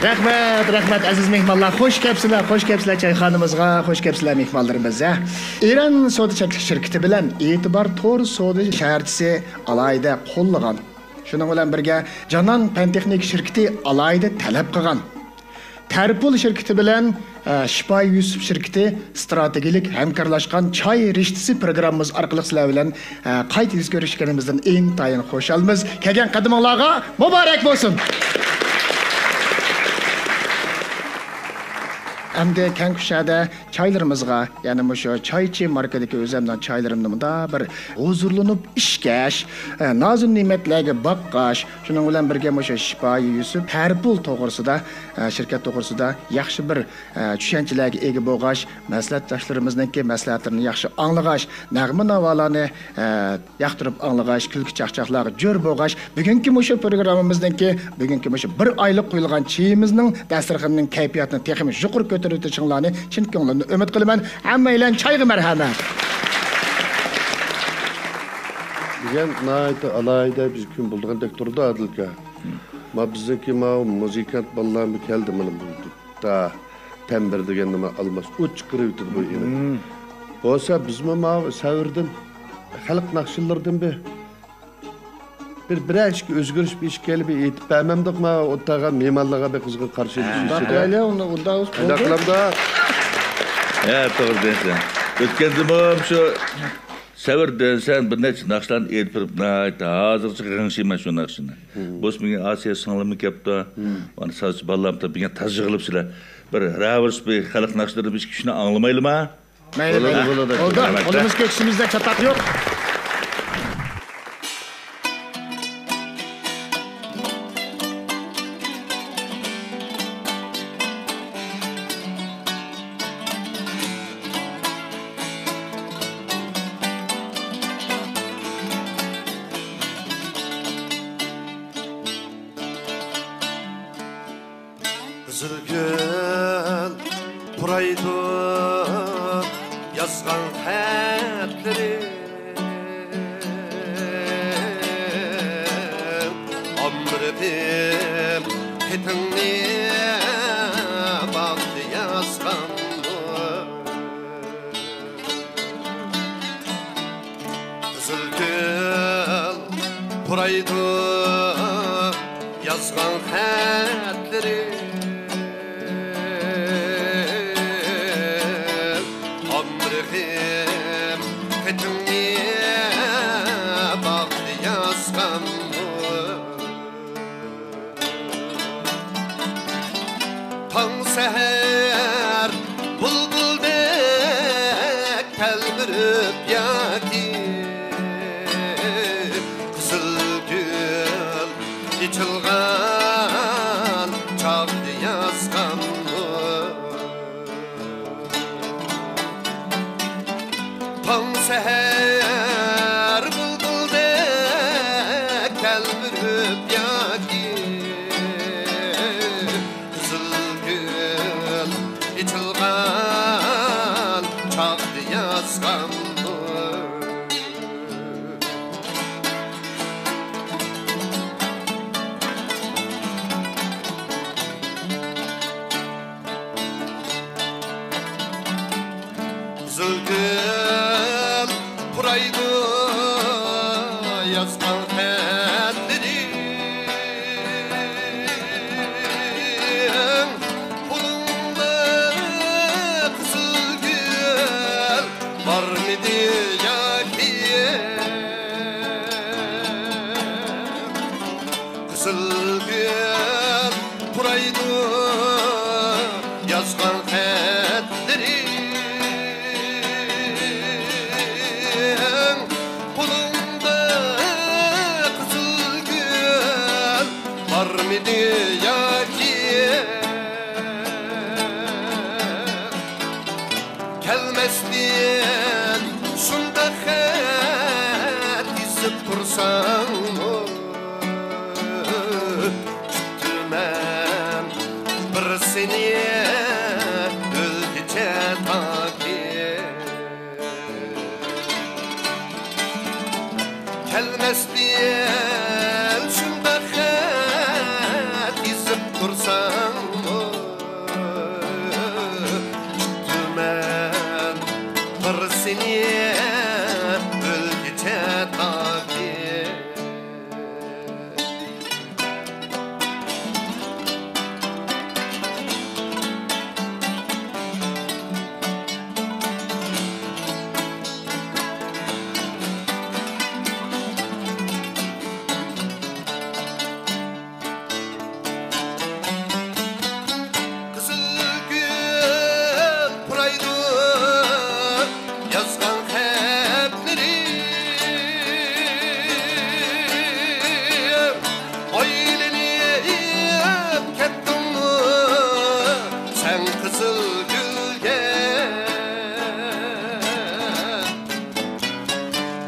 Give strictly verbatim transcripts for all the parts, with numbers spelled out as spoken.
رەھمەت، رەھمەت، ئەزىز مېھمانلار. خوش كەپسىلەر، خوش كەپسىلەر چايخانىمىزغا، خوش كەپسىلەر مېھمانلىرىمىز، ھە. ئىران سودا چەكلىك شىركىتى بىلەن ئېتىبار تور سودا شەھەرچىسى ئالاھىدە قوللىغان. شۇنىڭ بىلەن بىرگە، جانان پەن تېخنىك شىركىتى ئالاھىدە تەلەپ قىلغان. تەرپۇل شىركىتى بىلەن، ئە، شىپايى يۈسۈپ شىركىتى ئىستراتېگىيەلىك ھەمكارلاشقان چاي رىشتىسى پروگراممىمىز ئارقىلىق سىلەر بىلەن، ئە، قايتا يۈز كۆرۈشكىنىمىزدىن ئىنتايىن خۇشالمىز. كەلگەن قەدىمىڭلارغا مۇبارەك بولسۇن! ئەمدى كەڭكۇشەدە چايلىرىمىزغا، يەنى مۇشۇ چايچى ماركىدىكى ئۆزۈمنىڭ چايلىرىمنى مۇنداق بىر ھۇزۇرلىنىپ ئىچكەچ، ئە، نازۇ نېمەتلەرگە باققاچ، شۇنىڭ بىلەن بىرگە مۇشۇ شىپايى يۈسۈپ تەرپۇل توغرىسىدا، ئە، شىركەت توغرىسىدا ياخشى بىر، ئە، چۈشەنچىلەرگە ئىگە بولغاچ، مەسلىھەتداشلىرىمىزنىڭكى مەسلىھەتلىرىنى ياخشى ئاڭلىغاچ، نەغمە ناۋالارنى، ئە، ياقتۇرۇپ ئاڭلىغاچ، كۈلكە چاقچاقلارغا جۆر بولغاچ، بۈگۈنكى مۇشۇ پروگراممىمىزنىڭكى، بۈگۈنكى مۇشۇ بىر ئايلىق قۇيۇلغان چېيىمىزنىڭ دەستەرخاننىڭ كەيپىياتىنى تېخىمۇ يۇقىرى كۆتۈرۈۋېتىشىڭلارنى چىن كۆڭلۈمدىن ئۈمىد قىلىمەن. ھەممەيلەن چايغا مەرھەمەت! بۈگۈن ناھايىتى ئالاھىدە بىر كۈن بولىدىغاندەك تۇرىدۇ، ئادىلكا. ما بىزنىڭكى ماۋۇ مۇزىكانت بالىلارمۇ كەلدى، مانا بۇ. تا تەمبىر دېگەن نېمە ئالماس ئۇچ قىرىۋېتىدۇ بۇ ئىنىم. بولسا بىزمۇ ماۋۇ سەۋردىن، خەلق ناخشىلىرىدىن بىر، بىر، بىرەر ئىككى ئۆزگىرىش بىر ئىش كەلبى ئېيتىپ بەرمەمدۇق ما ئولتۇرغان مېھمانلارغا بىر قىزغىن قارشى ئېلىش ئىچىدە. ئۇنداق قىلامدۇ؟ ھە، توغرا دەيسەن. ئۆتكەندىمۇ شۇ سەۋردىن سەن بىر نەچچە ناخشىلارنى ئېيتىپ بېرىپ، ناھايىتى ھازىرغىچە غىڭشىيمەن شۇ ناخشىنى. بولسا بۈگۈن ئاسىيە سىڭلىممۇ كەپتۇ. مانا سازچى بالىلارمۇ بۈگۈن تازا يىغىلىپسىلەر. بىر رەۋىرىس بىر خەلق ناخشىلىرى بىر ئىككى ئۈچنى ئاڭلىمايلىما؟ مەيلى، بولىدۇ، مەيلى. بولىدۇ. بولدى. رەھمەت. قولىمىز كۆكسىمىزدە چاتاق يوق. قىزىل گۈل پۇرايدۇ يازغان خەتلىرىم، ئامرىقىم خېتىڭنى باغدا يازغانمۇ؟ قىزىل گۈل پۇرايدۇ يازغان خەتلىرىم، ئامرىقىم خېتىڭنى باغدا يازغانمۇ؟ تاڭ سەھەر بۇلبۇلدەك تەلمۈرۈپ ياكى قىزىل گۈل ئېچىلغان چاغدا يازغانمۇ؟ تاڭ سەھەر بۇلبۇلدەك تەلمۈرۈپ ياكى قىزىل گۈل ئېچىلغان چاغدا يازغانمۇ؟ قىزىل گۈل پۇرايدۇ يازغان خەتلىرىڭ، قولۇڭدا قىزىل گۈل بارمىدى ياكى؟ قىزىل گۈل پۇرايدۇ يازغان خەتلىرىڭ، قولۇڭدا قىزىل گۈل بارمىدى ياكى؟ كەلمەستىن شۇنداق خەت يېزىپ تۇرساڭمۇ، كۈتىمەن بىر سېنى ئۆلگۈچە تاكى. كەلمەستىن شۇنداق خەت يېزىپ تۇرساڭمۇ، بار سېنى ئۆلگۈچە تاكى. قىزىل گۈل پۇرايدۇ يازغان خەتلىرىم. ئايلىنىپ كەتتىڭمۇ سەن قىزىل گۈلگە؟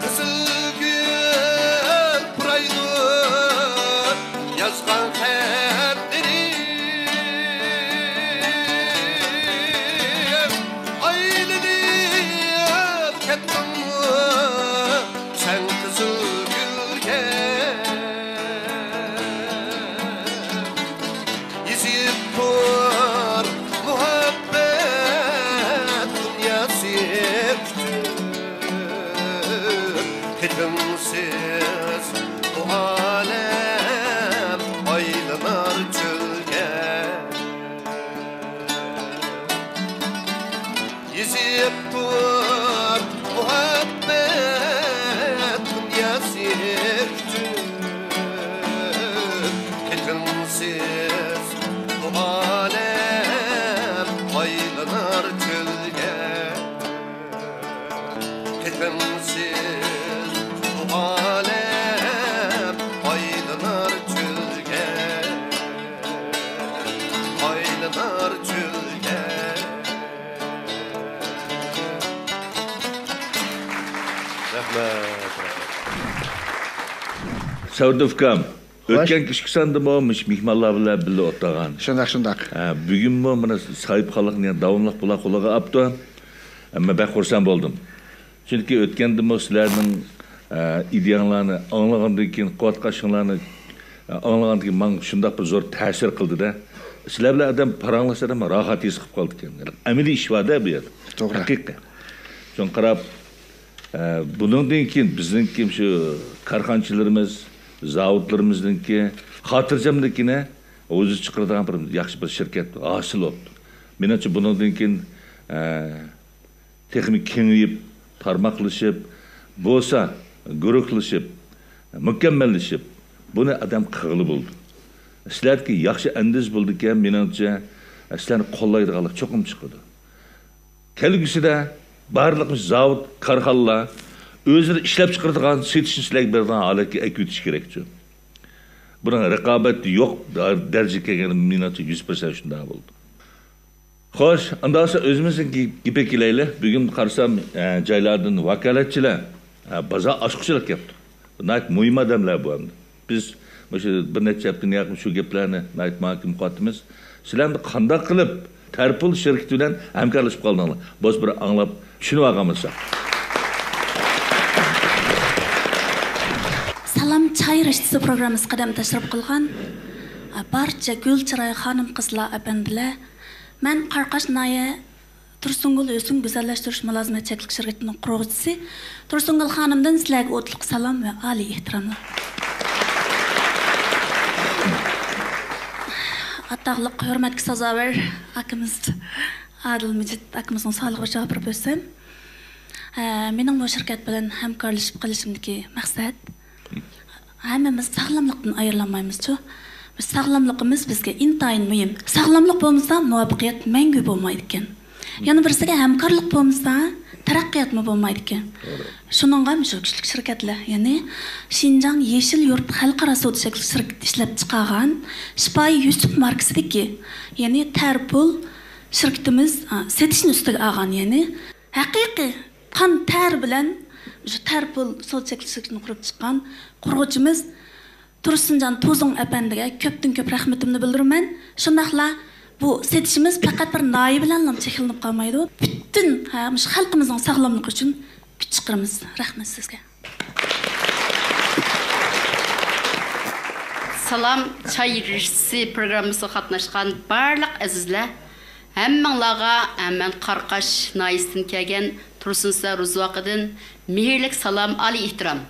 قىزىل گۈل پۇرايدۇ يازغان خەتلىرىم. ئايلىنىپ كەتتىڭمۇ سەن قىزىل گۈلگە؟ يېزىپ تۇر مۇھەببەت دۇنياسى ئۈچۈن. قېتىمسىز بۇ ئالەم ئايلىنار چۆلگە. يېزىپ تۇر مۇھەببەت دۇنياسى ئۈچۈن. قېتىمسىز بۇ ئالەم ئايلىنار چۆلگە. قېتىمسىز بۇ ئالەم ئايلىنار چۆلگە. ئايلىنار چۆلگە. رەھمەت، رەھمەت. سەۋدۇ ئۇكام، خوش. ئۆتكەن ئىككى ساندىمۇ مۇشۇ مېھمانلار بىلەن بىللە ئولتۇرغان. شۇنداق، شۇنداق. ھە، بۈگۈنمۇ مانا ساھىبخانلىقنى يەنە داۋاملىق بۇلار قولىغا ئاپتۇ. ئەمما بەك خۇرسەن بولدۇم. چۈنكى ئۆتكەندىمۇ سىلەرنىڭ، ئە، ئىدىيەڭلارنى ئاڭلىغاندىن كېيىن، قۇۋۋەت قارىشىڭلارنى، ئە، ئاڭلىغاندىن كېيىن ماڭا شۇنداق بىر زور تەسىر قىلدى-دە. سىلەر بىلەن ئادەم پاراڭلاشسا ئادەم راھەت ھېس قىلىپ قالىدىكەن. ئەمەلىي ئىش بار-دە بۇ يەردە. توغرا. ھەقىقەت. شۇڭا قاراپ، ئە، بۇنىڭدىن كېيىن بىزنىڭكى شۇ كارخانىچىلىرىمىز، زاۋۇتلىرىمىزنىڭكى خاتىرجەملىكىنى ھۇزۇر چىقىرىدىغان بىر ياخشى بىر شىركەت ھاسىل بوپتۇ. مېنىڭچە بۇنىڭدىن كېيىن، ئە، تېخىمۇ كېڭىيىپ، تارماقلىشىپ، بولسا گۇرۇھلىشىپ، مۇكەممەللىشىپ، بۇنى ئادەم قىلغىلى بولىدۇ. سىلەردىكى ياخشى ئەندىزە بولىدىكەن، مېنىڭچە، سىلەرنى قوللايدىغانلار چوقۇم چىقىدۇ. كەلگۈسىدە بارلىق زاۋۇت، كارخانىلار ئۆزلىرى ئىشلەپچىقىرىدىغان، سېتىشنى سىلەرگە بېرىدىغان ھالەتكە ئەكېلىۋېتىش كېرەكچۇ. بۇنىڭ رىقابەت يوق دەرىجىگە كەلگەن، مېنىڭچە، يۈز پىرسەنت شۇنداق بولىدۇ. خوش، ئانداق بولسا ئۆزىمىزنىڭ گېپىگە كېلەيلى. بۈگۈن قارىسام، ئە، جايلاردىن ۋاكالەتچىلەر، ئە، بازار ئاچقۇچىلار كەپتۇ. بۇ ناھايىتى مۇھىم ئادەملەر بۇ ئەمدى. بىز مۇشۇ بىر نەچچە ھەپتىدىن ياقىن شۇ گەپلەرنى ناھايىتى مۇھاكىمە قىلىۋاتىمىز. سىلەر ئەمدى قانداق قىلىپ تەرپۇل شىركىتى بىلەن ھەمكارلىشىپ قالدىڭلار؟ بولسا بىر ئاڭلاپ چۈشىنىۋالغان بولساق. سالام چاي رىشتىسى پروگراممىسىغا قەدەم تەشرىپ قىلغان، ئە، بارچە گۈل چىراي خانىم-قىزلار، ئەپەندىلەر. مەن قاراقاش ناھىيە تۇرسۇنگۈل ھۆسن گۈزەللەشتۈرۈش مۇلازىمەت چەكلىك شىركىتىنىڭ قۇرغۇچىسى تۇرسۇنگۈل خانىمدىن سىلەرگە ئوتلۇق سالام ۋە ئالىي ئېھتىراملار. ئاتاقلىق، ھۆرمەتكە سازاۋەر ئاكىمىز ئادىل مىجىت ئاكىمىزنىڭ سوئالىغا جاۋاب بېرىپ ئۆتسەم، ئە، مېنىڭ بۇ شىركەت بىلەن ھەمكارلىشىپ قېلىشىمدىكى مەقسەت، ھەممىمىز ساغلاملىقتىن ئايرىلالمايمىزچۇ؟ بىز، ساغلاملىقىمىز بىزگە ئىنتايىن مۇھىم. ساغلاملىق بولمىسا، مۇۋەپپەقىيەت مەڭگۈ بولمايدىكەن. يەنە بىرسىگە، ھەمكارلىق بولمىسا، تەرەققىياتمۇ بولمايدىكەن. شۇنىڭغا مۇشۇ كۈچلۈك شىركەتلەر، يەنى شىنجاڭ يېشىل يۇرت خەلقئارا سودا چەكلىك شىركىتى ئىشلەپچىقارغان شىپايى يۈسۈپ ماركىسىدىكى، يەنى تەرپۇل شىركىتىمىز، ئا، سېتىشنى ئۈستىگە ئالغان، يەنى ھەقىقىي قان تەر بىلەن مۇشۇ تەرپۇل سودا چەكلىك شىركىتىنى قۇرۇپ چىققان قۇرغۇچىمىز تۇرسۇنجان تۇزۇڭ ئەپەندىگە كۆپتىن كۆپ رەھمىتىمنى بىلدۈرىمەن. شۇنداقلا بۇ سېتىشىمىز پەقەت بىر ناھىيە بىلەنلا چەكلىنىپ قالمايدۇ. پۈتۈن، ھە، مۇشۇ خەلقىمىزنىڭ ساغلاملىقى ئۈچۈن كۈچ چىقىرىمىز. رەھمەت سىزگە. سالام چاي رىشتىسى پروگراممىسىغا قاتناشقان بارلىق ئەزىزلەر، ھەممىڭلارغا، ھە، مەن قاراقاش ناھىيەسىدىن كەلگەن تۇرسۇن سىلەر رۇزۋاقىدىن مېھىرلىك سالام، ئالىي ئېھتىرام.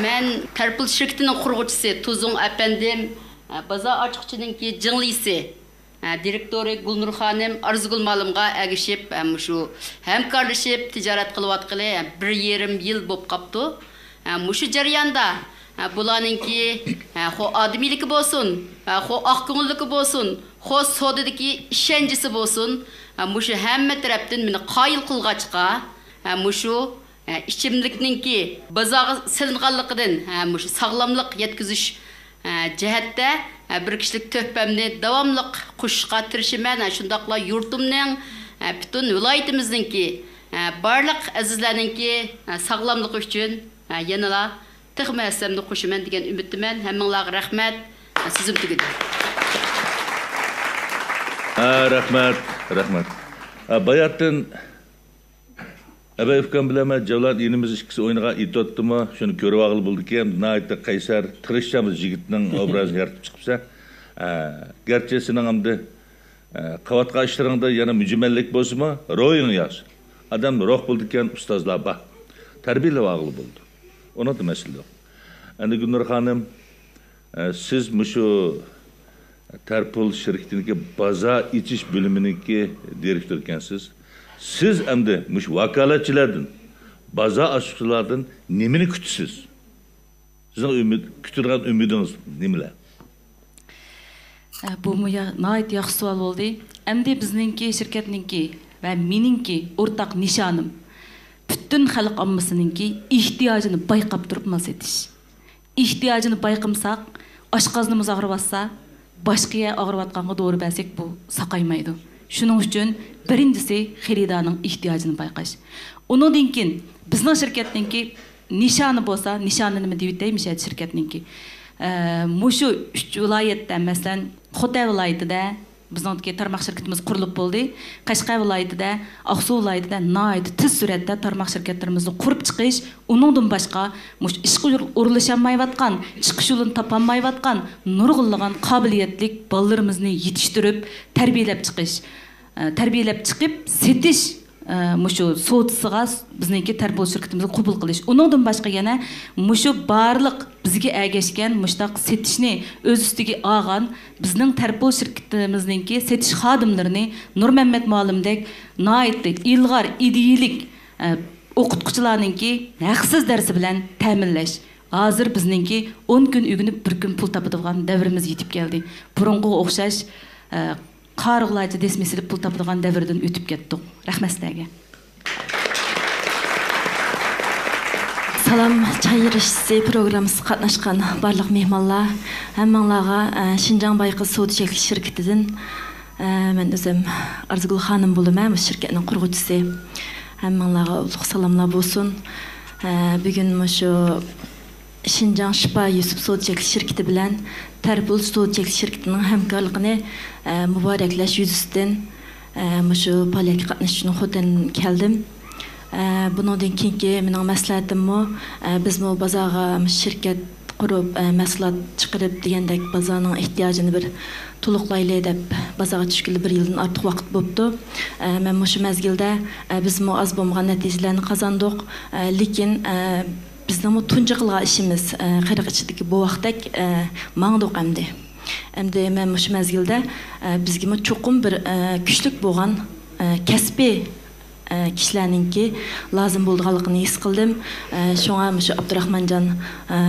مەن تەرپۇل شىركىتىنىڭ قۇرغۇچىسى تۇزۇڭ ئەپەندىم، بازار ئاچقۇچىنىڭكى جىڭلىسى، دىرېكتورى گۈلنۇر خانىم ئارزۇگۈل مالىمغا ئەگىشىپ، مۇشۇ ھەمكارلىشىپ تىجارەت قىلىۋاتقىلى بىر يېرىم يىل بولۇپ قاپتۇ. مۇشۇ جەرياندا بۇلارنىڭكى خو ئادىمىيلىكى بولسۇن، خو ئاق كۆڭۈللۈكى بولسۇن، خو سودىدىكى ئىشەنچىسى بولسۇن، مۇشۇ ھەممە تەرەپتىن مېنى قايىل قىلغاچقا، مۇشۇ ئىچىملىكنىڭكى بازارغا سېلىنغانلىقىدىن، مۇشۇ ساغلاملىق يەتكۈزۈش جەھەتتە بىر كىشىلىك تۆھپەمنى داۋاملىق قوشۇشقا تىرىشىمەن. شۇنداقلا يۇرتۇمنىڭ، پۈتۈن ۋىلايىتىمىزنىڭكى، بارلىق ئەزىزلەرنىڭكى ساغلاملىقى ئۈچۈن يەنىلا تېخىمۇ ھەسسەمنى قوشىمەن دېگەن ئۈمىدتىمەن. ھەممىڭلارغا رەھمەت. سۆزۈم تۈگىدى. ھە، رەھمەت، رەھمەت. ھە، باياتىن ئەبەي ئۇكام بىلەن مەن جەۋلان ئىنىمىز ئىككىسى ئوينىغان ئېتيۇدتىمۇ شۇنى كۆرۈۋالغىلى بولىدىكەن. ناھايىتى قەيسەر، تىرىشچان بىر يىگىتنىڭ ئوبرازىنى يارىتىپ چىقىپسەن. ھە، گەرچە سېنىڭ ئەمدى، ھە، قىلىۋاتقان ئىشلىرىڭدا يەنە مۈجمەللىك بولسىمۇ، روھىڭ ياخشى. ئادەم روھ بولىدىكەن، ئۇستازلار بار. تەربىيەلەۋالغىلى بولىدۇ. ئۇنىڭدا مەسىلە يوق. ئەمدى گۈلنۇر خانىم، ئە، سىز مۇشۇ تەرپۇل شىركىتىنىڭكى بازار ئېچىش بۆلۈمىنىڭكى دىرېكتورى ئىكەنسىز. سىز ئەمدى مۇشۇ ۋاكالەتچىلەردىن، بازار ئاچقۇچىلاردىن نېمىنى كۈتىسىز؟ سىزنىڭ ئۈمىد، كۈتىدىغان ئۈمىدىڭىز نېمىلەر؟ ئە، بۇمۇ يا-، ناھايىتى ياخشى سوئال بولدى. ئەمدى بىزنىڭكى شىركەتنىڭكى ۋە مېنىڭكى ئورتاق نىشانىم پۈتۈن خەلق ئاممىسىنىڭكى ئېھتىياجىنى بايقاپ تۇرۇپ مال سېتىش. ئېھتىياجىنى بايقىمىساق، ئاشقازىنىمىز ئاغرىۋاتسا، باشقا يەر ئاغرىۋاتقانغا دورا بەرسەك، بۇ ساقايمايدۇ. شۇنىڭ ئۈچۈن بىرىنچىسى خېرىدارنىڭ ئېھتىياجىنى بايقاش. ئۇنىڭدىن كېيىن بىزنىڭ شىركەتنىڭكى نىشانى بولسا، نىشانى نېمە دېيىۋېتەي، مۇشۇ يەردە شىركەتنىڭكى، ئە، مۇشۇ ئۈچ ۋىلايەتتە، مەسىلەن، خوتەن ۋىلايىتىدە بىزنىڭكى تارماق شىركىتىمىز قۇرۇلۇپ بولدى. قەشقەر ۋىلايىتىدە، ئاقسۇ ۋىلايىتىدە ناھايىتى تېز سۈرئەتتە تارماق شىركەتلىرىمىزنى قۇرۇپ چىقىش، ئۇنىڭدىن باشقا مۇشۇ ئىشقا ئور-، ئورۇنلىشالمايۋاتقان، چىقىش يولىنى تاپالمايۋاتقان نۇرغۇنلىغان قابىلىيەتلىك بالىلىرىمىزنى يېتىشتۈرۈپ تەربىيەلەپ چىقىش، ئە، تەربىيەلەپ چىقىپ سېتىش، ئە، مۇشۇ سودىسىغا بىزنىڭكى تەرپۇل شىركىتىمىزنى قوبۇل قىلىش. ئۇنىڭدىن باشقا يەنە مۇشۇ بارلىق بىزگە ئەگەشكەن مۇشۇنداق سېتىشنى ئۆز ئۈستىگە ئالغان بىزنىڭ تەرپۇل شىركىتىمىزنىڭكى سېتىش خادىملىرىنى نۇرمەممەت مۇئەللىمدەك ناھايىتى ئىلغار، ئىدىيىلىك، ئە، ئوقۇتقۇچىلارنىڭكى ھەقسىز دەرسى بىلەن تەمىنلەش. ھازىر بىزنىڭكى ئون كۈن ئۆگىنىپ، بىر كۈن پۇل تاپىدىغان دەۋرىمىز يېتىپ كەلدى. بۇرۇنقىغا ئوخشاش، ئە، قارىغۇلارچە دەسمە سېلىپ پۇل تاپىدىغان دەۋردىن ئۆتۈپ كەتتۇق. رەھمەت سىلەرگە. سالام چاي يېرىشىسى پروگراممىسىغا قاتناشقان بارلىق مېھمانلار، ھەممىڭلارغا، ئە، شىنجاڭ بايقىسى سودا چەكلىك شىركىتىدىن، ئە، مەن ئۆزۈم ئارزۇگۈل خانىم بولىمەن، مۇشۇ شىركەتنىڭ قۇرغۇچىسى. ھەممىڭلارغا ئۇلۇغ سالاملار بولسۇن. ئە، بۈگۈن مۇشۇ شىنجاڭ شىپا يۈسۈپ سودا چەكلىك شىركىتى بىلەن تەرپۇل سودا چەكلىك شىركىتىنىڭ ھەمكارلىقىنى، ئە، مۇبارەكلەش يۈزىسىدىن، ئە، مۇشۇ پائالىيەتكە قاتنىشىش ئۈچۈن خوتەندىن كەلدىم. ئە، بۇنىڭدىن كېيىنكى مېنىڭ مەسلىھەتىممۇ، ئە، بىزمۇ بازارغا مۇشۇ شىركەت قۇرۇپ، ئە، مەھسۇلات چىقىرىپ دېگەندەك بازارنىڭ ئېھتىياجىنى بىر تولۇقلايلى دەپ بازارغا چۈشكىلى بىر يىلدىن ئارتۇق ۋاقىت بوپتۇ. ئە، مەن مۇشۇ مەزگىلدە، ئە، بىزمۇ ئاز بولمىغان نەتىجىلەرنى قازاندۇق. ئە، لېكىن، ئە، بىزنىڭمۇ تۇنجى قىلغان ئىشىمىز، ئە، قېرىق ئىچىدىكى بوۋاقتەك، ئە، ماڭدۇق ئەمدى. ئەمدى مەن مۇشۇ مەزگىلدە، ئە، بىزگىمۇ چوقۇم بىر، ئە، كۈچلۈك بولغان، ئە، كەسپىي، ئە، كىشىلەرنىڭكى لازىم بولىدىغانلىقىنى ھېس قىلدىم. ئە، شۇڭا مۇشۇ ئابدۇراخمانجان، ئە،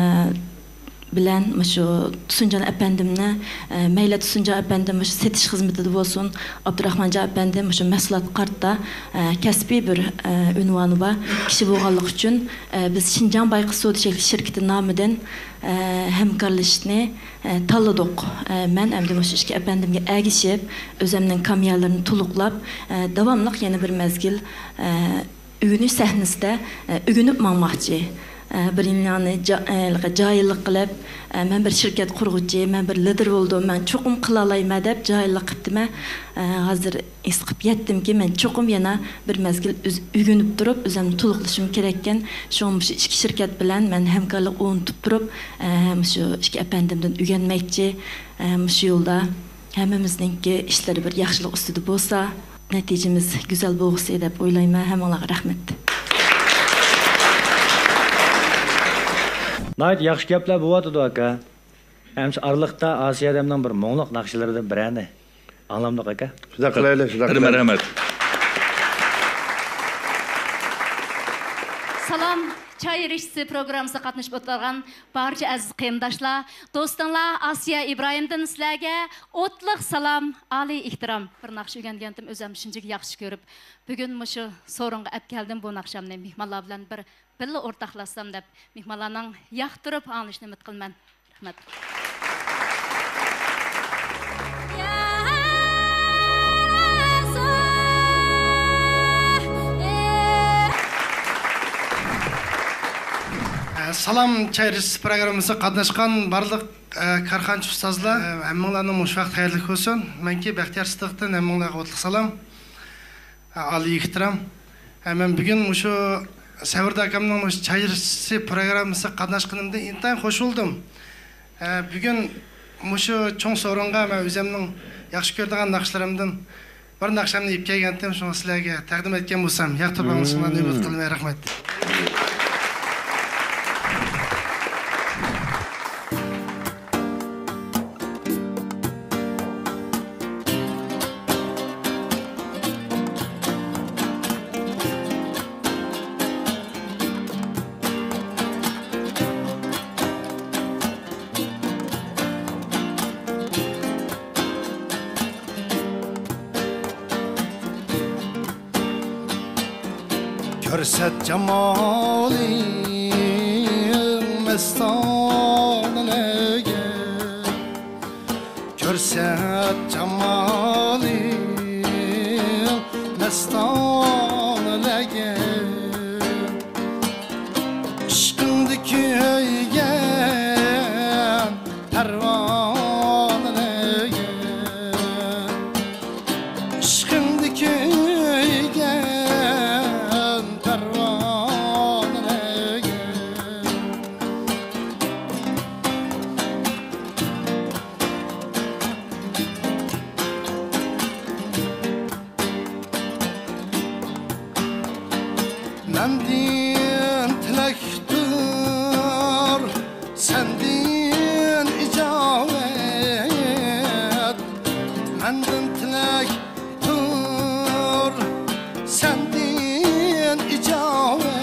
بىلەن مۇشۇ تۇسۇنجان ئەپەندىمنى، ئە، مەيلى تۇسۇنجان ئەپەندىم مۇشۇ سېتىش خىزمىتىدە بولسۇن، ئابدۇراخمانجان ئەپەندىم مۇشۇ مەھسۇلات قارتا، ئە، كەسپىي بىر، ئە، ئۇنۋانى بار كىشى بولغانلىقى ئۈچۈن، ئە، بىز شىنجاڭ بايقىسى سودا چەكلىك شىركىتى نامىدىن، ئە، ھەمكارلىشىشنى، ئە، تاللىدۇق. ئە، مەن ئەمدى مۇشۇ ئىككى ئەپەندىمگە ئەگىشىپ، ئۆزۈمنىڭ كامىيالىرىنى تولۇقلاپ، ئە، داۋاملىق يەنە بىر مەزگىل، ئە، ئۆگىنىش سەھنىسىدە، ئە، ئۆگىنىپ ماڭماقچى. ئە، بىرىنىڭنى جا-، ئە، جاھىللىق قىلىپ، ئە، مەن بىر شىركەت قۇرغۇچى، مەن بىر لىدىر بولدۇم، مەن چوقۇم قىلالايمەن دەپ جاھىللىق قىپتىمەن. ئە، ھازىر ھېس قىپ يەتتىمكى، مەن چوقۇم يەنە بىر مەزگىل ئۆز-، ئۆگىنىپ تۇرۇپ، ئۆزۈمنى تولۇقلىشىم كېرەككەن. شۇڭا مۇشۇ ئىككى شىركەت بىلەن مەن ھەمكارلىق ئورنىتىپ تۇرۇپ، ئە، مۇشۇ ئىككى ئەپەندىمدىن ئۆگەنمەكچى. ئە، مۇشۇ يولدا ھەممىمىزنىڭكى ئىشلىرى بىر ياخشىلىق ئۈستىدە بولسا. نەتىجىمىز گۈزەل بولغۇسى دەپ ئويلايمەن. ھەممىڭلارغا رەھمەت. ناھايىتى ياخشى گەپلەر بولۇۋاتىدۇ، ئاكا. ئەمسە ئارىلىقتا ئاسىيە ئادەمنىڭ بىر مۇڭلۇق ناخشىلىرىدىن بىرەرنى ئاڭلامدۇق، ئاكا؟ شۇنداق قىلايلى، شۇنداق قىلايلى. رەھمەت. سالام، چاي رىشتىسى پروگراممىسىغا قاتنىشىپ ئولتۇرغان بارچە ئەزىز قېرىنداشلار، دوستۇڭلار ئاسىيە ئىبراھىمدىن سىلەرگە ئوتلۇق سالام، ئالىي ئېھتىرام. بىر ناخشا ئۆگەنگەنتىم، ئۆزۈم شۇنچىلىك ياخشى كۆرۈپ، بۈگۈن مۇشۇ سورۇنغا ئەپ كەلدىم بۇ ناخشامنى مېھمانلار بىلەن بىر بىللە ئورتاقلاشسام دەپ، مېھمانلارنىڭ ياقتۇرۇپ ئاڭلىشىنى ئۈمىد قىلىمەن. رەھمەت. سالام چاي رىشتىسى پروگراممىسىغا قاتناشقان بارلىق، ئە، كارخانىچى ئۇستازلار، ئە، ھەممىڭلارنىڭ مۇشۇ ۋاقتى خەيرلىك بولسۇن. مەنكى بەختىيار سىدىقتىن ھەممىڭلارغا ئوتلۇق سالام. ئالىي ئېھتىرام. ھە، مەن بۈگۈن مۇشۇ سەۋرىدە ئاكامنىڭ مۇشۇ چاي رىشتىسى پروگراممىسىغا قاتناشقىنىمدىن ئىنتايىن خوش بولدۇم. ھە، بۈگۈن مۇشۇ چوڭ سورۇنغا مەن ئۆزۈمنىڭ ياخشى كۆرىدىغان ناخشىلىرىمدىن بىر ناخشامنى ئېلىپ كەلگەنتىم، شۇڭا سىلەرگە تەقدىم ئەتكەن بولسام، ياقتۇرۇپ ئاڭلىشىڭلارنى ئۈمىد قىلىمەن. رەھمەت. كۆرسەت جامالىڭ مەستانىلەرگە، كۆرسەت جامالىڭ مەستانىلەرگە. ئىشقىڭدا كۆيگەن پەرۋانىلەرگە، ئىشقىڭدا كۆيگەن پەرۋانىلەرگە. مەندىن تىلەكتۇر سەندىن ئىجابەت، مەندىن تىلەكتۇر سەندىن ئىجابەت.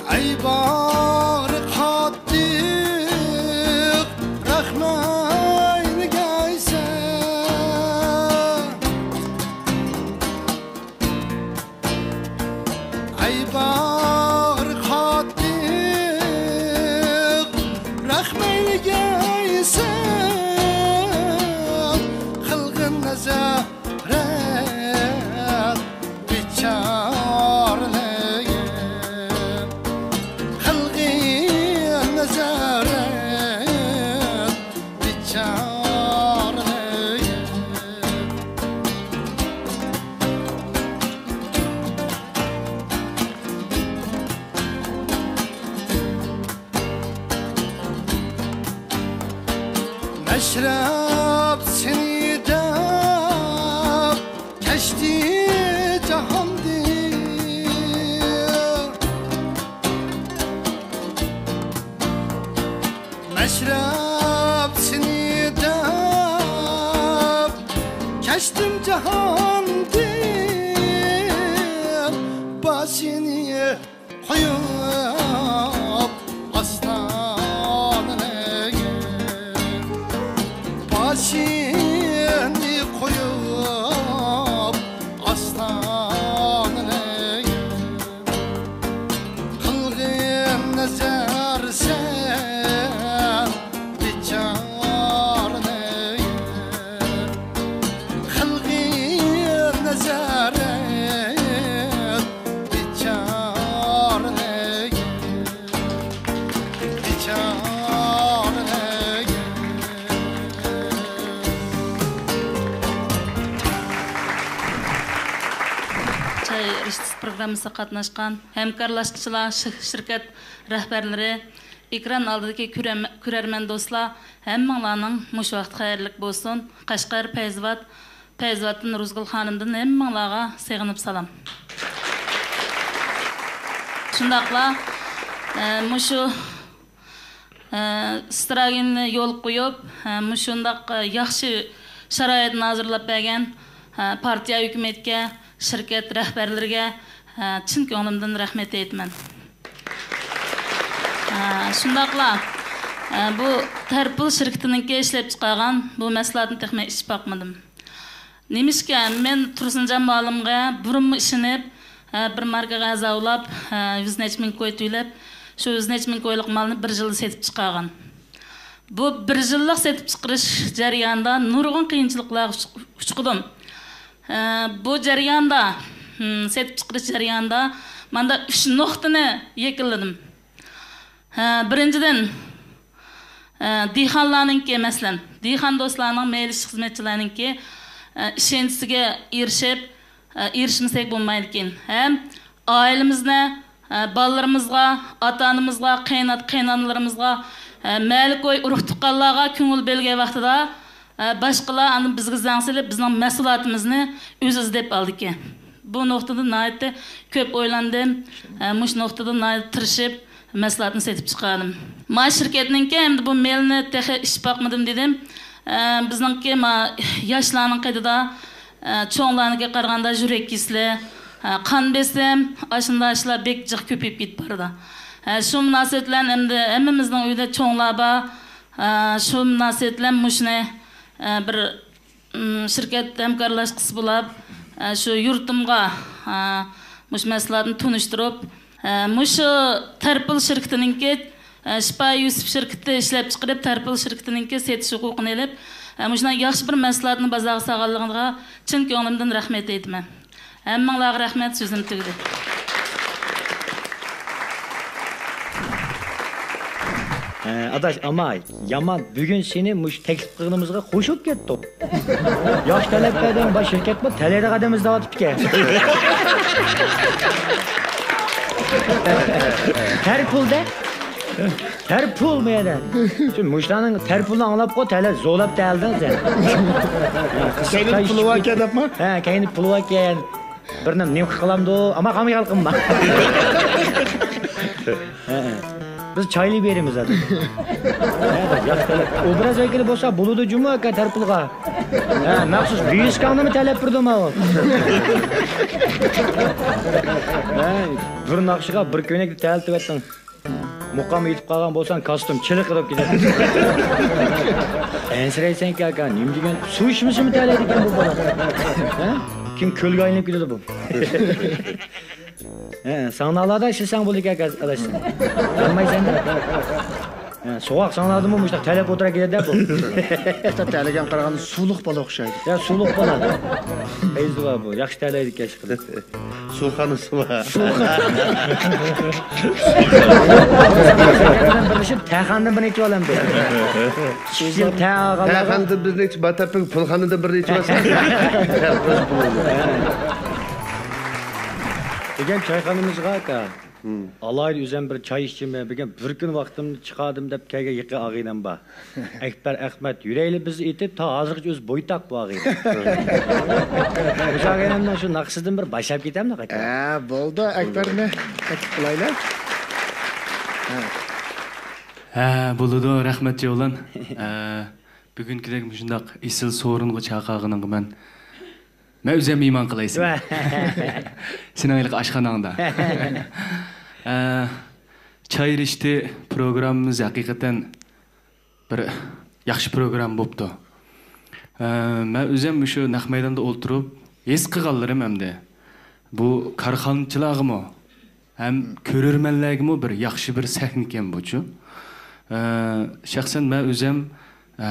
ئەي باغرى قاتتىق رەخمەيلىگەيسەن. ئەي باغرى قاتتىق رەخمەيلىگەيسەن، قىلغىن نەزارەت بىچارىلىككە، قىلغىن نەزارەت بىچارىلىك. مەشرەپ سېنى دەپ كەچتى جاھاندىن. مەشرەپ سېنى دەپ كەچتىم جاھاندىن، باشىنى قويۇپ ئاستانىلىك، باشىنى قويۇپ ئاستانىلىك. قىلغىن نەزەر سەن بىچارىلىك، قىلغىن نەزەر بىچارىلىك، بىچارىلىك. پروگراممىسىغا قاتناشقان ھەمكارلاشقۇچىلار، شىر-، شىركەت رەھبەرلىرى، ئېكران ئالدىدىكى كۆرەرمە-، كۆرەرمەن دوستلار، ھەممىڭلارنىڭ مۇشۇ ۋاقتى خەيرلىك بولسۇن. قەشقەر، پەيزىۋات، پەيزىۋاتتىن روزگۈل خانىمدىن ھەممىڭلارغا سېغىنىپ سالام. شۇنداقلا، ئە، مۇشۇ ئىستراگىننى يولغا قويۇپ، مۇشۇنداق ياخشى شارائىتنى ھازىرلاپ بەرگەن پارتىيە، ھۆكۈمەتكە، شىركەت رەھبەرلىرىگە چىن كۆڭلۈمدىن رەھمەت ئېيتىمەن. شۇنداقلا بۇ تەرپۇل شىركىتىنىڭكى ئىشلەپچىقارغان بۇ مەھسۇلاتنى تېخىمۇ ئىچىپ باقمىدىم. نېمىشقا، مەن تۇرسۇنجان مۇئەللىمگە بۇرۇنمۇ ئىشىنىپ، ھە، بىر ماركىغا ئەزا بولاپ، ھە، يۈز نەچچە مىڭ كوي تۆلەپ، شۇ يۈز نەچچە مىڭ كويلۇق مالنى بىر يىلدا سېتىپ چىقارغان. بۇ بىر يىللىق سېتىپ چىقىرىش جەريانىدا نۇرغۇن قىيىنچىلىقلارغا ئۇچ-، ئۇچقۇدۇم. ھە، بۇ جەرياندا، ھىم، سېتىپ چىقىرىش جەريانىدا ماندا ئۈچ نۇقتىنى يەكۈنلىدىم. ھە، بىرىنچىدىن، ھە، دېھقانلارنىڭكى، مەسىلەن، دېھقان دوستلارنىڭ، مەيلى ئىشچى خىزمەتچىلەرنىڭكى، ھە، ئىشەنچىسىگە ئېرىشىپ، ھە، ئېرىشمىسەك بولمايدىكەن. ھەم ئائىلىمىزنى، ھە، بالىلىرىمىزغا، ئاتا-ئانىمىزغا، قېيىنئاتا، قېيىنئانىلىرىمىزغا، ھە، مەلىكوي ئۇرۇق-تۇغقانلارغا كۆڭۈل بۆلگەن ۋاقتىدا، ھە، باشقىلار ئاندىن بىزگە زەڭ سېلىپ، بىزنىڭ مەھسۇلاتىمىزنى ئۆزى ئىزدەپ ئالىدىكەن. بۇ نۇقتىدا ناھايىتى كۆپ ئويلاندىم. ھە، مۇشۇ نۇقتىدا ناھايىتى تىرىشىپ، مەھسۇلاتنى سېتىپ چىقاردىم. ما شىركەتنىڭكى ئەمدى بۇ مېلىنى تېخى ئىچىپ باقمىدىم دېدىم. ئە، بىزنىڭكى ما ياشلارنىڭ قېنىدا، ئە، چوڭلارنىڭكىگە قارىغاندا يۈرەك كېسىلى، ئە، قان بېسىم، ئاشۇنداق ئىشلار بەك جىق كۆپىيىپ كېتىپ بارىدۇ. ئە، شۇ مۇناسىۋەت بىلەن ئەمدى ھەممىمىزنىڭ ئۆيىدە چوڭلار بار. ئە، شۇ مۇناسىۋەت بىلەن مۇشۇنى، ئە، بىر ئىم، شىركەت ھەمكارلاشقۇسى بولاپ، ئە، شۇ يۇرتۇمغا، ئە، مۇشۇ مەھسۇلاتنى تونۇشتۇرۇپ، ئە، مۇشۇ تەرپۇل شىركىتىنىڭكى، ئە، شىپا يۈسۈپ شىركىتى ئىشلەپچىقىرىپ، تەرپۇل شىركىتىنىڭكى سېتىش ھوقۇقىنى ئېلىپ، ئە، مۇشۇنداق ياخشى بىر مەھسۇلاتنى بازارغا سالغانلىقىغا چىن كۆڭلۈمدىن رەھمەت ئېيتىمەن. ھەممىڭلارغا رەھمەت، سۆزۈم تۈگىدى. ھە، ئاداش، ئاماي، يامان، بۈگۈن سېنى مۇشۇ تەكلىپ قىلغىنىمىزغا خوش بولۇپ كەتتۇق. ياخشى تەلەپ بەردىڭ، باش شىركەتمۇ تەلەيدىغان ئادەم ئىزدەۋاتىپتىكەن. تەرپۇلدە؟ تەرپۇل مەيەدە. شۇ مۇشۇلارنىڭ تەرپۇلنى ئاڭلاپقۇ، تەلەي زورلاپ تەلدىڭ سەن. كەينىدە پۇلى باركەن دەپمۇ؟ ھە، كەينىدە پۇلى باركەن. بىر نېمە، نېمە قىلامدۇ؟ ئاما قامغا يالقىنما. ھە، ھە. بىز چايلىق بېرىمىز ھازىر. ھە، ياخشى تەلەپ. ئوبراز ۋەكىلى بولسا بولىدۇ جۇمۇ ئاكا تەرپۇلغا. ھە، مەخسۇس ۋىسكاڭنىمۇ تەلەپ بېرىدۇ ماۋۇ. ھە، بىر ناخشىغا بىر كۆينەكنى تەلىتىۋەتتىڭ. مۇقام يېتىپ قالغان بولساڭ، كاستۇم چېلىقىدۇ كېتىدۇ. ئەنسىرەيسەنكى ئاكا، نېمە دېگەن سۇ ئىچمىسىمۇ تەلەيدىكەن بۇ بالا. ھە؟ كېيىن كۆلگە ئايلىنىپ كېتىدۇ بۇ. ھە، ساڭنالاردا ئىشلىسەڭ بولىدىكەن ئاكا، ئاداش. قارىمايسەن دە. ھە، سوغۇق ساڭنالاردىمۇ مۇشۇنداق تەلەپ ئولتۇرا كېلىدۇ بۇ. تەلىگەن قارىغاندا سۇلۇق بالا ئوخشايدۇ. يا، سۇلۇق بالا. پەيزى بار بۇ، ياخشى تەلەيدىكەن ئىشقىلىپ. سۇخانىسى بار. بىرلىشىپ تەخانىدىن بىرنى ئېچىۋالامدۇ. تەخانىدىن بىرنى ئېچىپ، باتەپپىڭ پۇلخانىدىن بىرنى ئېچىۋالساڭ. دېگەن چايخانىمىزغا ئاكا. ئالايىتى ئۆزۈم بىر چاي ئىچىمەن. بۈگۈن بىر كۈن ۋاقتىمنى چىقاردىم دەپ كەلگەن يېقىن ئاغىنەم بار. ئەكبەر ئەخمەت، يۈرەيلى بىز ئېيتىپ، تا ھازىرغىچە ئۆزى بويتاق بۇ ئاغىنە. مۇشۇ ئاغىنەمنىڭ شۇ ناخشىسىدىن بىر باشلاپ كېتەمدۇ قاچان؟ ھە، بولدى، ئەكبەرنى تەكلىپ قىلايلى. ھە، بولىدۇ، رەھمەت جەۋلان. ھە، بۈگۈنكىدەك مۇشۇنداق ئېسىل سورۇنغا چاقىرغىنىڭغا مەن مەن ئۆزۈم مېھمان قىلاي سېنى. سېنىڭ ھېلىقى ئاشخاناڭدا. ئە، چاي رىشتى پروگراممىمىز ھەقىقەتەن بىر ياخشى پروگرامما بوپتۇ. ئە، مەن ئۆزۈم مۇشۇ نەق مەيداندا ئولتۇرۇپ ھېس قىلغانلىرىم ئەمدى. بۇ كارخانىچىلارغىمۇ ھەم كۆرۈرمەنلەرگىمۇ بىر ياخشى بىر سەھنىكەن بۇچۇ. ئە، شەخسەن مەن ئۆزۈم، ئە،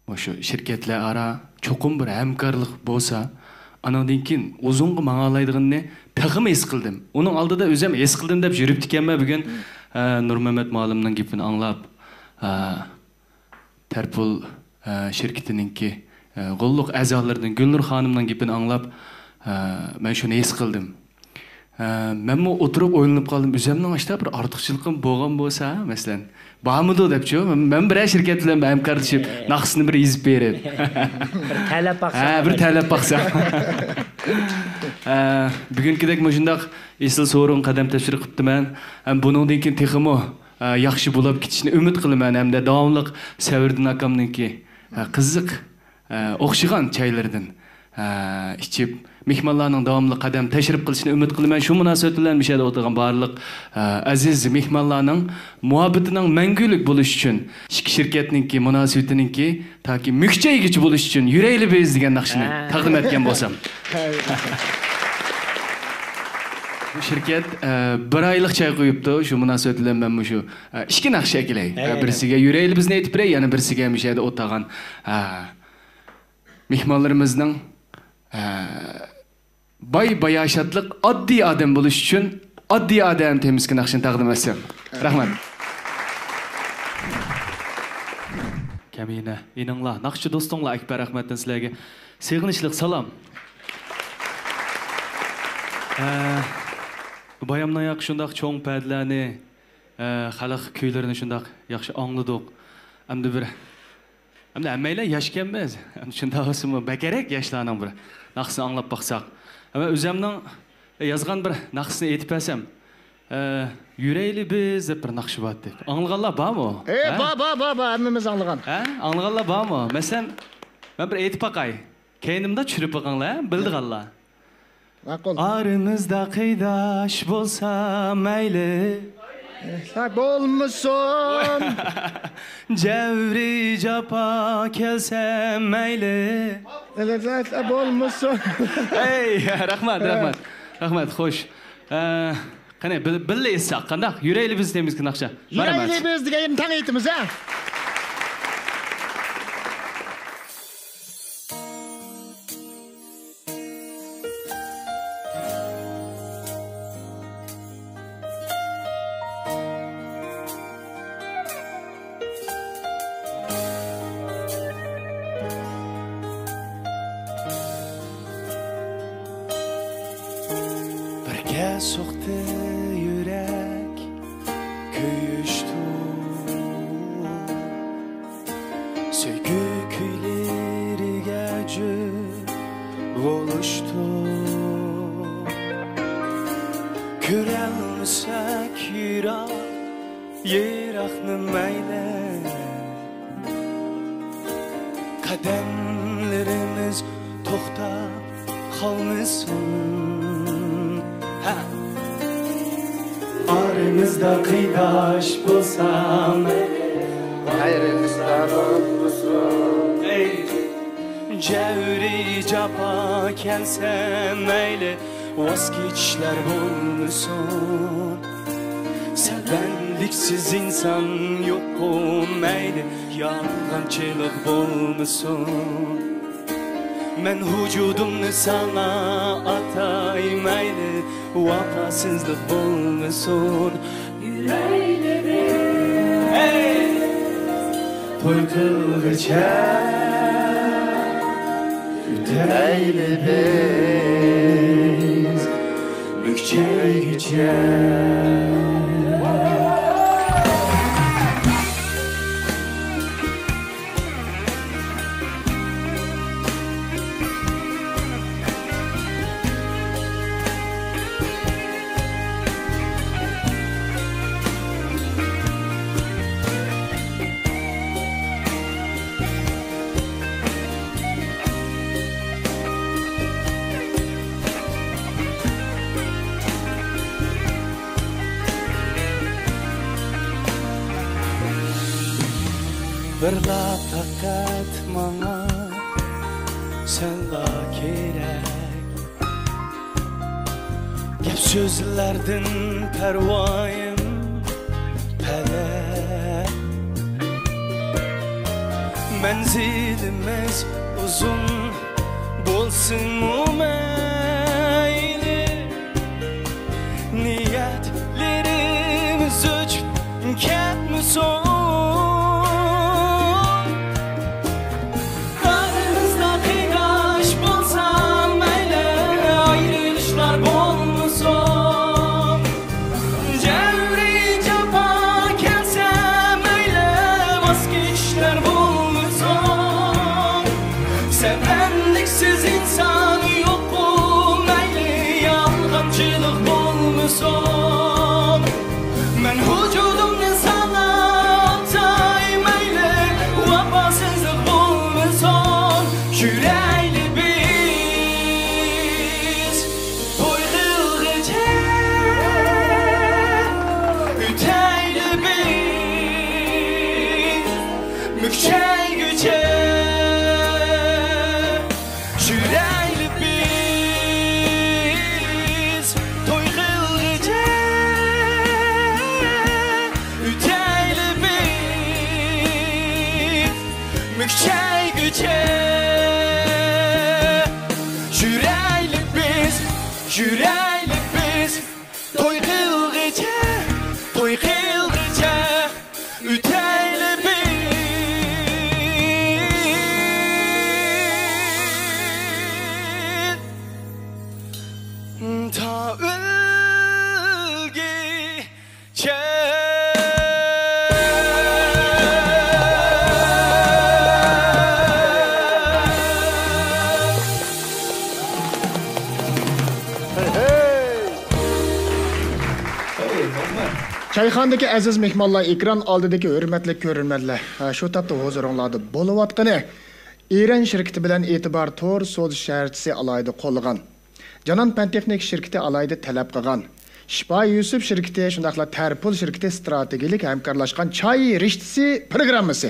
مۇشۇ شىركەتلەر ئارا چوقۇم بىر ھەمكارلىق بولسا، ئانىڭدىن كېيىن ئۇزۇنغا ماڭالايدىغىنىنى تېخىمۇ ھېس قىلدىم. ئۇنىڭ ئالدىدا ئۆزۈم ھېس قىلدىم دەپ يۈرۈپتىكەنمەن بۈگۈن، ئە، نۇرمەمەت مۇئەللىمنىڭ گېپىنى ئاڭلاپ، ئە، تەرپۇل، ئە، شىركىتىنىڭكى، ئە، غوللۇق ئەزالىرىدىن گۈلنۇر خانىمنىڭ گېپىنى ئاڭلاپ، ھە، مەن شۇنى ھېس قىلدىم. ھە، مەنمۇ ئولتۇرۇپ ئويلىنىپ قالدىم، ئۆزۈمنىڭ ئاشتا بىر ئارتۇقچىلىقىم بولغان بولسا، مەسىلەن، بارمىدۇ دەپچۇ، مەن، مەن بىرەر شىركەت بىلەن ھەمكارلىشىپ، ناخشىسىنى بىر يېزىپ بېرىپ. بىر تەلەپ باقسام. ھە، بىر تەلەپ باقسام. ھە، بۈگۈنكىدەك مۇشۇنداق ئېسىل سورۇنغا قەدەم تەشرىپ قىپتىمەن. ھەم بۇنىڭدىن كېيىن تېخىمۇ، ھە، ياخشى بولۇپ كېتىشىنى ئۈمىد قىلىمەن ھەمدە داۋاملىق سەۋرىدىن ئاكامنىڭكى، ھە، قىزىق، ھە، ئوخشىغان چايلىرىدىن، ھە، ئىچىپ، مېھمانلارنىڭ داۋاملىق قەدەم تەشرىپ قىلىشىنى ئۈمىد قىلىمەن. شۇ مۇناسىۋەت بىلەن مۇشۇ يەردە ئولتۇرغان بارلىق، ھە، ئەزىز مېھمانلارنىڭ مۇھەببىتىنىڭ مەڭگۈلۈك بولۇشى ئۈچۈن، ئىككى شىركەتنىڭكى مۇناسىۋىتىنىڭكى تاكى مۈكچەيگۈچە بولۇشى ئۈچۈن يۈرەيلى بىز دېگەن ناخشىنى ھە. تەقدىم ئەتكەن بولسام. بۇ شىركەت، ئە، بىر ئايلىق چاي قۇيۇپتۇ. شۇ مۇناسىۋەت بىلەن مەن مۇشۇ، ئە، ئىككى ناخشا ئەكېلەي. ھە، ئە، ھە. بىرسىگە يۈرەيلى بىزنى ئېيتىپ بېرەي، يەنە بىرسىگە مۇشۇ يەردە ئولتۇرغان، ئە، مېھمانلىرىمىزنىڭ، ئە، باي باياشاتلىق ئاددىي ئادەم بولۇش ئۈچۈن ئاددىي ئادەم تېمىسىدىكى ناخشىنى تەقدىم ئەتسەم. رەھمەت. كەمىنە، ئىنىڭلار، ناخشىچى دوستۇڭلار ئەكبەر ئەخمەتتىن سىلەرگە سېغىنىشلىق سالام. ئە، بايامنىڭ ياقى شۇنداق چوڭ پەدىلەرنى، ئە، خەلق كۈيلىرىنى شۇنداق ياخشى ئاڭلىدۇق. ئەمدى بىر، ئەمدى ھەممەيلەن ياشكەنمىز. ئەمدى شۇنداق بولسىمۇ بەكرەك ياشلارنىڭ بىر ناخشىسىنى ئاڭلاپ باقساق. ھە، مەن ئۆزەمنىڭ يازغان بىر ناخشىسىنى ئېيتىپ بەرسەم، ئە، يۈرەيلى بىز دەپ بىر ناخشا بار دەپ. ئاڭلىغانلار بارمۇ؟ ئە، ھە؟ بار، بار، بار، بار، ھەممىمىز ئاڭلىغان. ھە؟ ئاڭلىغانلار بارمۇ؟ مەسىلەن، مەن بىر ئېيتىپ باقاي. كەينىمدە چۈشۈرۈپ بېقىڭلار، ھە؟ بىلىدىغانلار. ماقۇل. ئارىمىزدا قىيداش بولسا مەيلى. ئە، بولمىسۇن. جەۋرى جاپا كەلسە مەيلى. ئە، بولمىسۇن. ئەي، رەھمەت، رەھمەت. رەھمەت، خوش. ئە، قېنى، بىل-، بىللە ئېيتساق قانداق؟ يۈرەيلى بىز تېمىسىدىكى ناخشا. يۈرەيلى بىز دېگەن تەڭ ئېيتىمىز، ھە؟ بىرگە سوقتى يۈرەك كۆيۈشتۇ. سۆيگۈ كۈيلىرىگە جۆر بولۇشتۇق. كۆرەلمىسەك يىراق، يىراقنى مەيلى، قەدەملىرىمىز توختاپ قالمىسۇن. ھە. ئارىمىزدا قىيداش بولسا مەيلى. ئايرىلىشلار بولمىسۇن. ئەي. جەۋرى جاپا كەلسە مەيلى، ۋاز كېچىشلەر بولمىسۇن. سەۋەنلىكسىز ئىنسان يوققۇ مەيلى، يالغانچىلىق بولمىسۇن. مەن ۋۇجۇدۇمنى ساڭا ئاتاي مەيلى، ۋاپاسىزلىق بولمىسۇن. يۈرەيلى بىز. ھەي! توي قىلغىچە ئۆتەيلى بىز مۈكچەيگىچە. بىرلا پەقەت ماڭا سەنلا كېرەك. گەپ سۆزلەردىن پەرۋايىم پەلەك. مەنزىلىمىز ئۇزۇن بولسىمۇ مەيلى، نىيەتلىرىمىز ئۆچۈپ كەتمىسۇن. ئارىمىزدا قىيداش بولسا مەيلى، چەيگۈچە يۈرەيلى بىز، يۈرەيلى بىز، توي قىلغىچە، توي قىلغىچە ئۆتەيلى بىز. تا ئۆلگۈچە. چايخانىدىكى ئەزىز مېھمانلار، ئېكران ئالدىدىكى ھۆرمەتلىك كۆرۈرمەنلەر، شۇ تاپتا ھۇزۇرۇڭلاردا بولۇۋاتقىنى ئېرەن شىركىتى بىلەن ئېتىبار تور سودا شەھەرچىسى ئالاھىدە قوللىغان، جانان پەن تېخنىك شىركىتى ئالاھىدە تەلەپ قىلغان، شىپا يۈسۈپ شىركىتى شۇنداقلا تەرپۇل شىركىتى ئىستراتېگىيەلىك ھەمكارلاشقان چاي رىشتىسى پروگراممىسى.